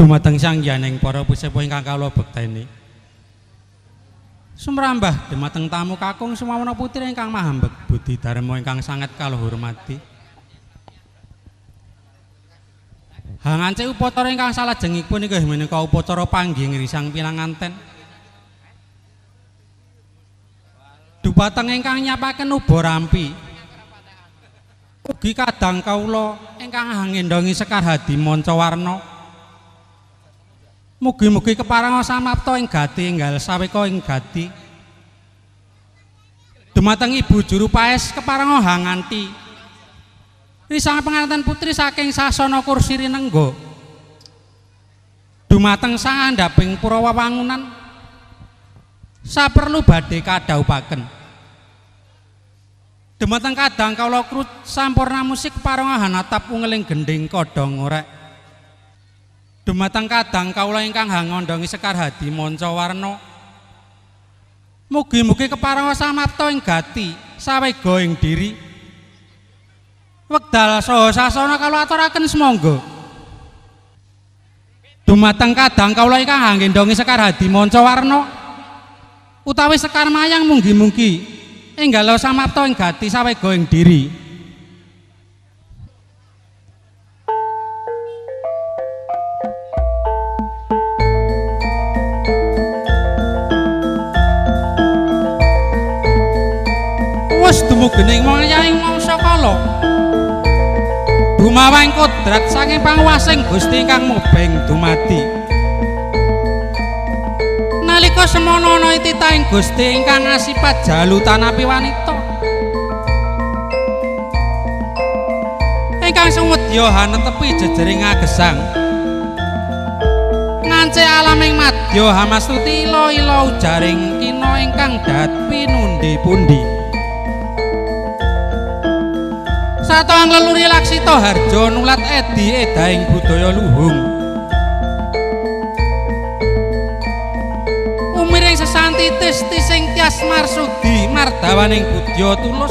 Dumateng sangyaning para pusepuh ingkang kawula bekteni. Sumrambah dumateng tamu kakung sumawana putri ingkang mahambeg budi dharma ingkang sanget kawula hormati. Hangance upacara ingkang salajengipun inggih menika upacara panggih ngrisang pinanganten. Dumateng ingkang nyapaken uba rampi. Ugi kadang kawula ingkang hangendongi Sekar Hadi Manca Warna. Mugi-mugi keparanga samapta ing gati enggal saweka ing gati. Dumateng Ibu Juru Paes keparanga hanganti risang panganten putri saking sasana kursi rinengga. Dumateng saandhaping pura wewangunan saperlu badhe kadhawuhaken. Dumateng kadang kawula krut sampurna musik keparanga hanatap ungeling gendhing kodhong orek. Dumateng kadang kawula ingkang hangondongi Sekar Hadi Manca Warna. Mugi-mugi keparanga samapta ing gati sawega ing diri. Wekdal saha sasana kawula aturaken sumangga. Dumateng kadang kawula ingkang hanggendongi Sekar Hadi Manca Warna utawi Sekar Mayang munggi-munggi enggala samapta ing gati sawega ing diri. Wis dumugening mayaing mangsa kala. Dumawang kodrat saking panguwasing Gusti ingkang mubeng dumadi. Nalika semono ana titahing Gusti ingkang asipat jalu tanapi wanita. Ingkang sumedya hanetepi jejering agesang. Ngance alaming madya hamastuti ila-ila ujaring kina ingkang dahat pinundi-pundi. Satoang leluri laksita harja nulat edi edaing budaya luhung. Umiring sesanti tisti sing tias marsudi mardawaning budya tulus.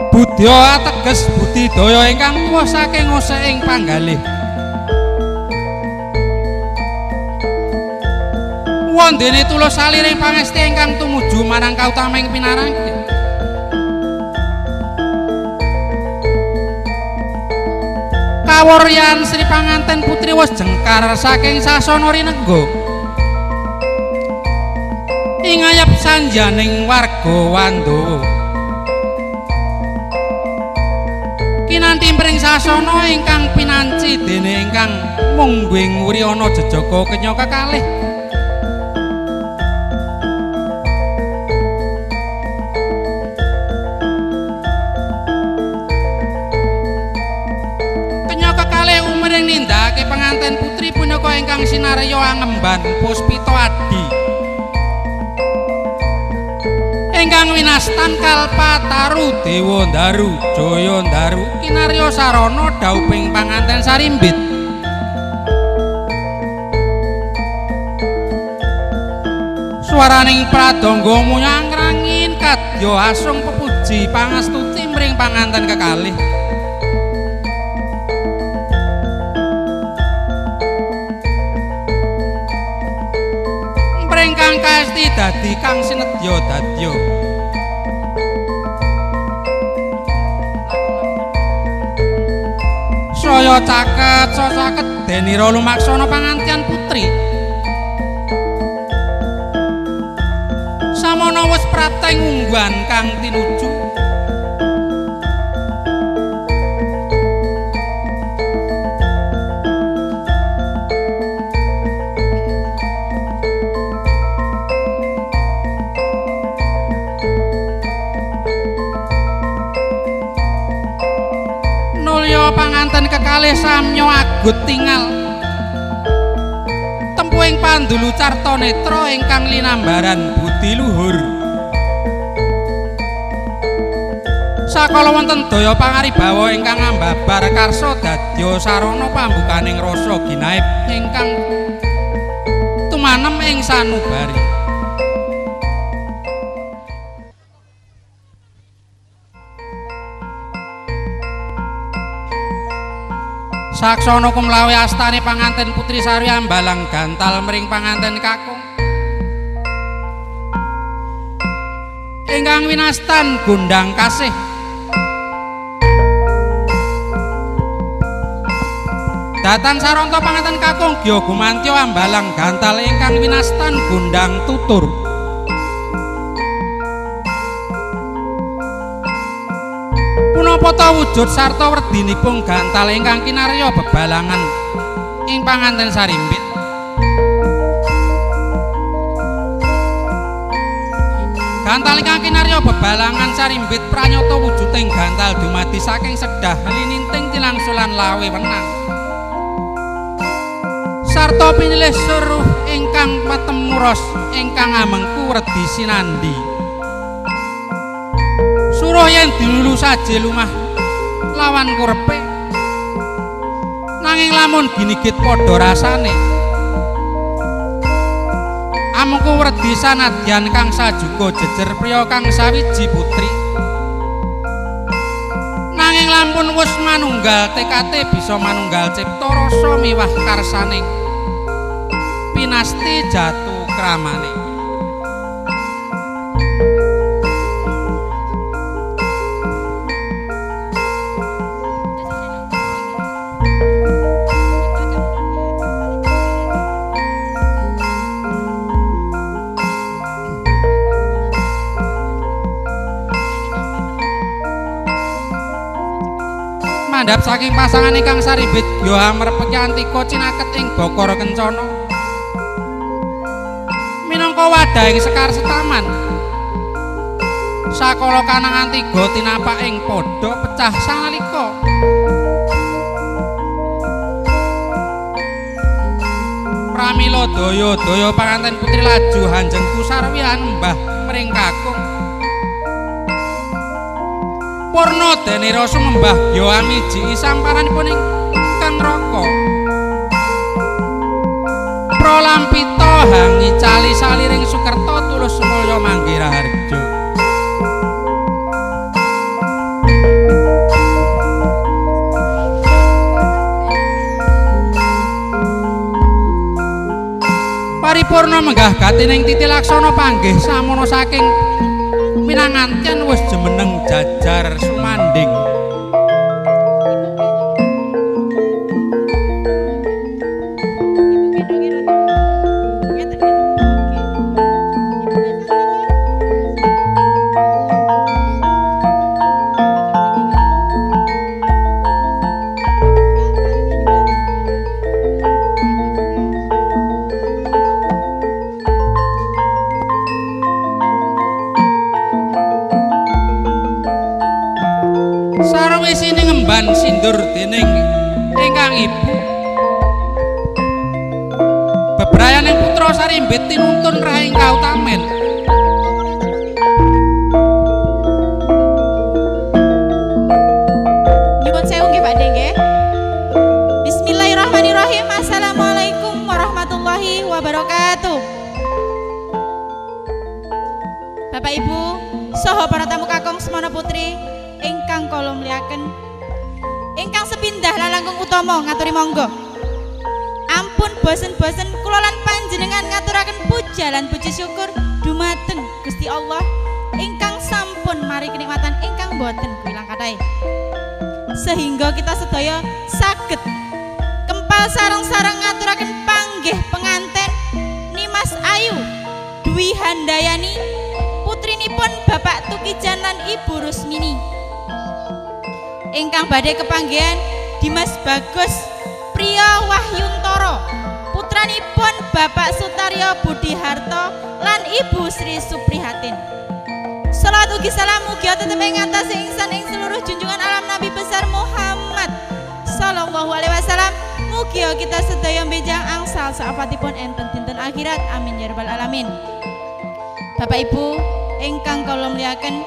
Budya ateges budidaya ingkang tuwa saking oseking panggalih. Wondene tulus saliring pangesti ingkang tumuju marang kautaming pinarangke. Kaworyan Sri Panganten Putri wis jengkar saking sasana rinengga. Ing ayap sanjaning warga Wandawa. Kinanti pring sasana ingkang pinanci dene ingkang mungguing wuri ana jejaga kenya kekalih. Nindakake penganten putri punika ingkang sinarya angemban Puspita Adi ingkang winastan Kalpataru Dewa Ndaru Jaya Ndaru kinarya sarana dhauping panganten sarimbit. Swaraning pradangga muyang ngrangin kadya asung pepuji pangastuti mring panganten kekalih. Ingkang kaesti dadi kang sinedya dadya. Saya caket, saya caket denira lumaksana pangantian putri. Samono wis prateng ungguhan kang tinuju. Panganten kekalih samya agut tingal tempuhing pandulu carta netra ingkang linambaran budi luhur. Sakala wonten daya pangaribawa ingkang ambabar karsa dadya sarana pambukaning rasa ginaib ingkang tumanem ing sanubari. Saksana kumlawe astane panganten putri Sarwi ambalang gantal mring panganten kakung ingkang winastan gondang kasih. Datan saranta panganten kakung Gya Gumantya ambalang gantal ingkang winastan gondang tutur. Punapa ta wujud sarta werdinipun gantal ingkang kinarya bebalangan ing panganten sarimbit. Gantal ingkang kinarya bebalangan sarimbit pranyata wujuding gantal dumadi saking sedah lininting tinangsulan lawe wenang sarta pinilih suruh ingkang metemu ros ingkang amengku werdi sinandhi. Suruh yen dilulu saje lumah lawan kurepe, nanging lamun ginigit padha rasane. Amengku werdi sanadyan kang sajuga jejer priya kang sawiji putri, nanging lamun wis manunggal tekate bisa manunggal cipta rasa miwah karsaning pinasti jatu kramane. Mandhap saking pasangan ingkang saribit gya amrepeki antika cinaket ing Bokor Kencana minangka wadhahing sekar setaman. Sakala kanang antiga tinapak ing padha pecah sanalika. Pramila daya-daya panganten putri laju hanjengku sarwi anembah mring kakung. Purna dene rasa membah gya amiji samparanipun ingkang raka. Pralampita hangicali saliring sukerta tulus mulya manggih raharja. Paripurna menggah gatining titi laksana panggih samono saking minanganten wis jumeneng jajar sumanding. Sarwisine ngemban sindur dening ingkang ibu, bebrayaning putra sarimbit tinuntun rahing kautamen. Nyuwun sewu nggih Pak De nggih. Bismillahirrahmanirrahim. Assalamualaikum warahmatullahi wabarakatuh. Bapak Ibu saha para tamu kakung semana putri ingkang kula mulyakaken, ingkang sepindah lan langkung utama ngaturi monggo. Ampun bosen-bosen kula lan panjenengan ngaturaken puja lan puji syukur dumateng Gusti Allah ingkang sampun mari kenikmatan ingkang boten kuwilang kathah, sehingga kita sedaya saged kempal sareng-sareng ngaturaken panggih penganten Nimas Ayu Dwi Handayani putrinipun Bapak Tukijan lan Ibu Rusmini ingkang badhe kepanggihan Dimas Bagus Priya Wahyuntoro putranipun Bapak Sutaryo Budi Harto lan Ibu Sri Suprihatin. Salawat ugi salam mugi tetep ing atase insan ing seluruh junjungan alam Nabi besar Muhammad sallallahu alaihi wasallam. Mugi kita sedaya benjang angsal saafatipun enten dinten akhirat. Amin ya rabbal alamin. Bapak Ibu ingkang kula mulyakaken,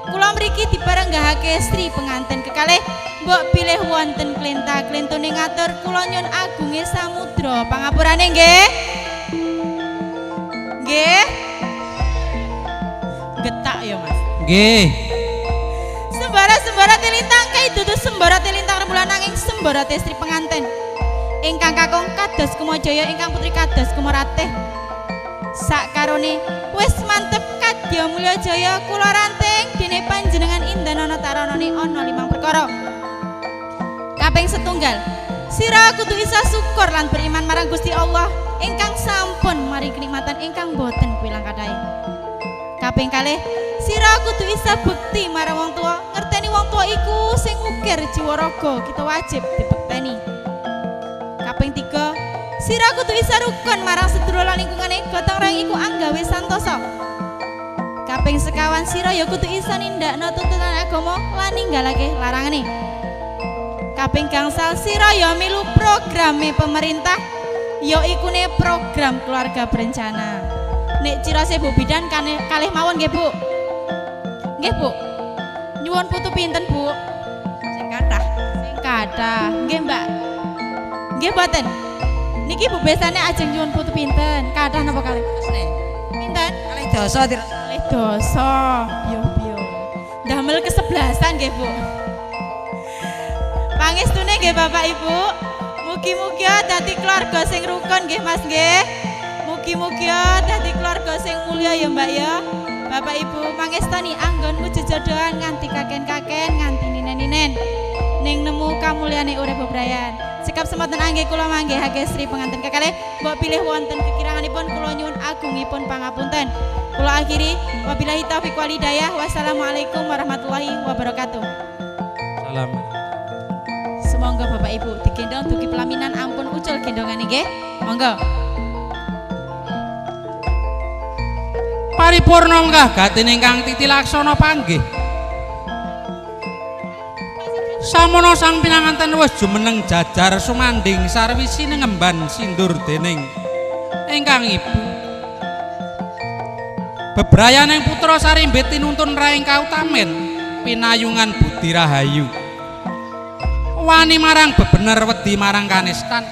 kula mriki diparenggahake sri penganten kekalih mbok bilih wonten klenta-klentune ngatur kula nyun agunge samudra pangapurane nggih. Nggih. Getak ya Mas. Nggih. Sembara-sembara tilintang kai dudu sembara tilintang rembulan nanging Sembarate Sri penganten. Ingkang kakung kados Kumajaya, ingkang putri kados Kumaratih. Sakarone wis mantep kadya mulya jaya kula ranting dene panjenengan indanana taranane ana limang perkara. Kaping setunggal, sira kudu isa syukur lan beriman marang Gusti Allah ingkang sampun maring kenikmatan ingkang boten kuwilang kathah. Kaping kalih, sira kudu isa bekti marang wong tuwa, ngerteni wong tuwa iku sing ngukir jiwa raga kita wajib dibekteni. Kaping tiga, sira kudu isa rukun marang sedulur lan lingkungane, gotong royong iku anggawe santosa. Kaping sekawan, sira ya kudu isa nindakno tuntunan agama lan ninggalake larangane. Kaping gangsal, sira ya milu programe pemerintah, ya ikune program keluarga berencana. Nek cirose Bu Bidan kalih mawon nggih Bu. Nggih Bu. Nyuwun putu pinten Bu? Sing kathah. Sing kathah. Nggih Mbak. Nggih boten. Niki Bu besane ajeng nyuwun putu pinten? Kathah napa kalih? Pinten? Kalih dasa. Kalih dasa. Biyo-biyo. Damel kesebelasan nggih Bu. Pangestune nggih Bapak Ibu. Mugi-mugi dadi keluarga sing rukun nggih Mas nggih. Mugi-mugi dadi keluarga sing mulya ya Mbak ya. Bapak Ibu mangestoni anggonmu jejodohan nganti kaken-kaken nganti ninen-ninen. Ning nemu kamulyane urip bebrayan. Cekap semanten angge kula manggihake Sri penganten kekalih mbok pilih wonten kekiranganipun kula nyuwun agungipun pangapunten. Kula akhiri wabillahi taufik wal hidayah. Wassalamualaikum warahmatullahi wabarakatuh. Salam. Semoga Bapak Ibu digendong dugi pelaminan ampun ucul gendongane nggih. Monggo. Paripurna munggah gatin ingkang titi laksana panggih. Samono sang pinanganten wis jumeneng jajar sumanding sarwisi ngemban sindur dening ingkang ibu. Bebrayaning putra sarimbit tinuntun raing kautamen pinayungan budi rahayu. Wani marang bebener wedi marang kanistan.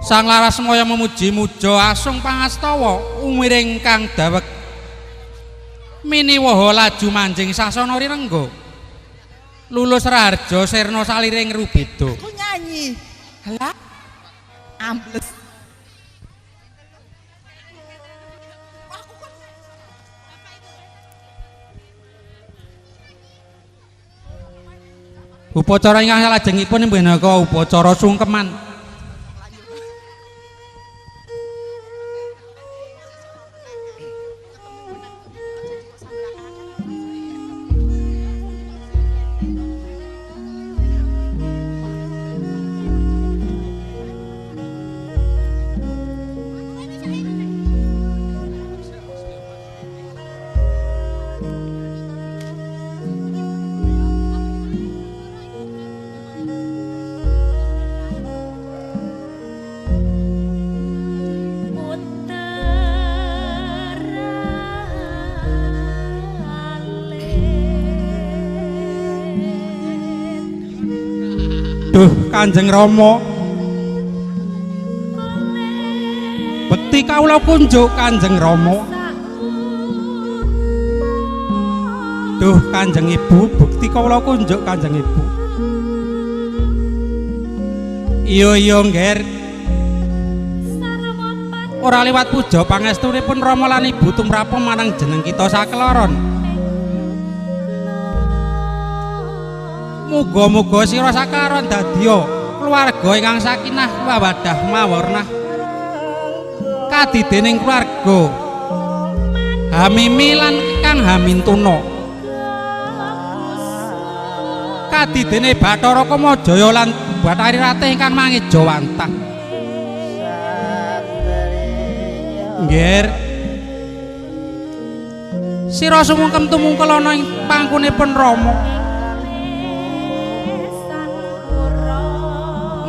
Sang Laras Maya memuji muja asung pangastawa umiring kang daweg miniwaha laju manjing sasana rirengga lulus raharja sirna saliring rubeda. Aku nyanyi. Halah. Ambles. Upacara ingkang salajengipun minangka upacara sungkeman. Duh Kanjeng Rama, bekti kawula kunjuk Kanjeng Rama. Duh Kanjeng Ibu, bekti kawula kunjuk Kanjeng Ibu. Iya iya ngger. Ora liwat puja pangestunipun Rama lan Ibu tumrapa marang jeneng kita sakeloron. Muga-muga sira sakaron dadiya keluarga ingkang sakinah mawaddah mawarnah kadidening keluarga Hamimi lan Kang Hamintuna, kadidene Bathara Kamajaya lan Bathari Ratih ingkang mangejawantah. Nggih. Sira sumungkem tumungkul ana ing pangkunipun Rama.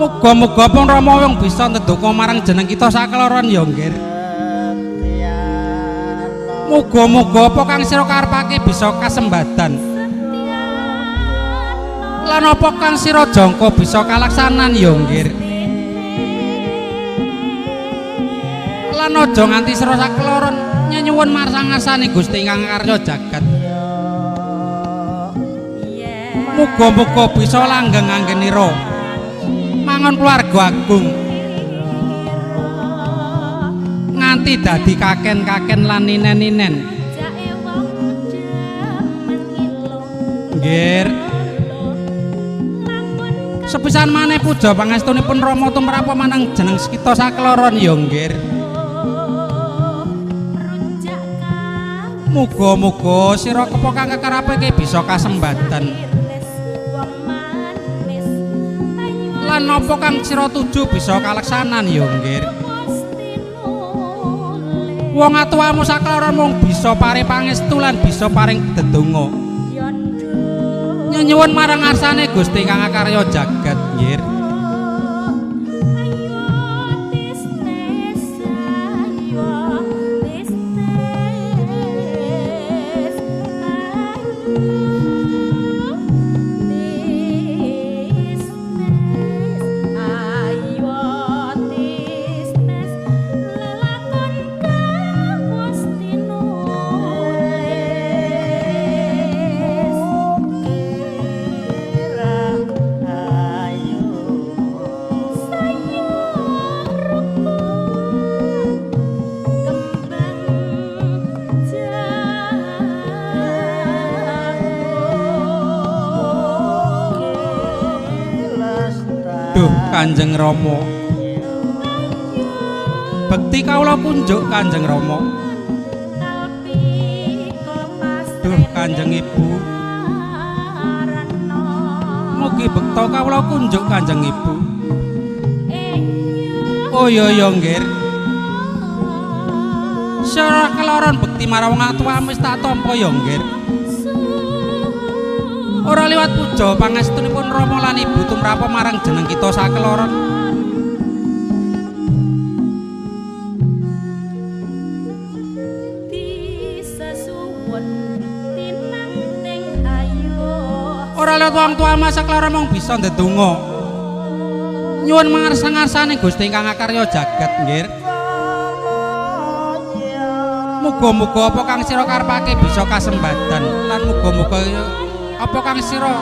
Muga-muga pun Rama wong bisa ndedonga marang jeneng kita sakeloron ya nggih. Muga-muga apa kang sira karepake bisa kasembadan. Lan apa kang sira jangka bisa kalaksanan ya nggih. Lan aja nganti sira sakeloron nyenyuwun marang ngarsane Gusti ingkang karya jagat. Muga-muga bisa langgeng anggenira mangon keluarga agung nganti dadi kaken-kaken lan ninen-ninen. Nggih. Sepisan maneh puja pangestunipun Rama tumrap manang jeneng kita sakloron ya nggih. Muga-muga sira kepo kang kekarepake bisa kasembadan. Lan napa kang sira tuju bisa kaleksanan ya nggih. Wong atuwamu sakloron mung bisa paring pangestu lan bisa paring dedonga. Nyuwun marang ngarsane Gusti kang akarya jagat nggih. Duh Kanjeng Rama, bekti kawula kunjuk Kanjeng Rama. Duh Kanjeng Ibu, mugi bekta kawula kunjuk Kanjeng Ibu. Oh iya ya nggih. Sira keloron bekti marang wong atuwa wis tak tampa ya nggih. Ora liwat puja pangestunipun Rama lan Ibu tumrap marang jeneng kita sakeloron. Ora liwat wong tua sakeloron mung bisa ndedonga. Nyuwun mangarsa-ngarsane Gusti kang akarya jagat nggih. Muga-muga apa kang sira karepake bisa kasembadan lan muga-muga apa kang sira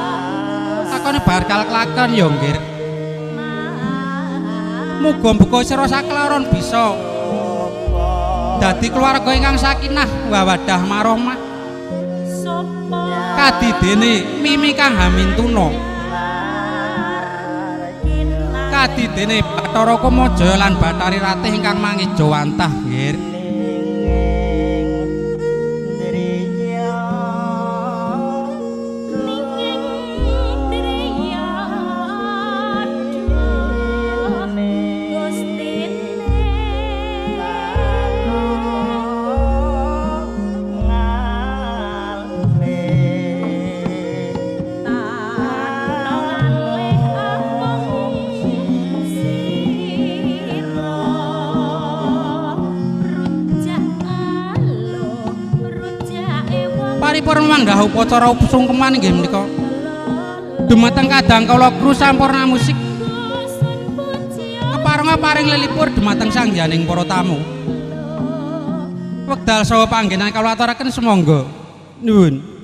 lakone bakal kelakon ya nggih. Muga-muga sira sakloron bisa dadi keluarga ingkang sakinah mawaddah marahmah. Kadidene mimi kang hamintuna. Kadidene Bathara Kamajaya lan Bathari Ratih ingkang mangejawantah nggih. Paripurna manggah upacara sungkeman inggih menika dumateng kadang kala kru Sampurna Musik keparenga paring lelipur dumateng sangyaning para tamu. Wekdal saha panggenan kawula aturaken sumangga. Nuwun.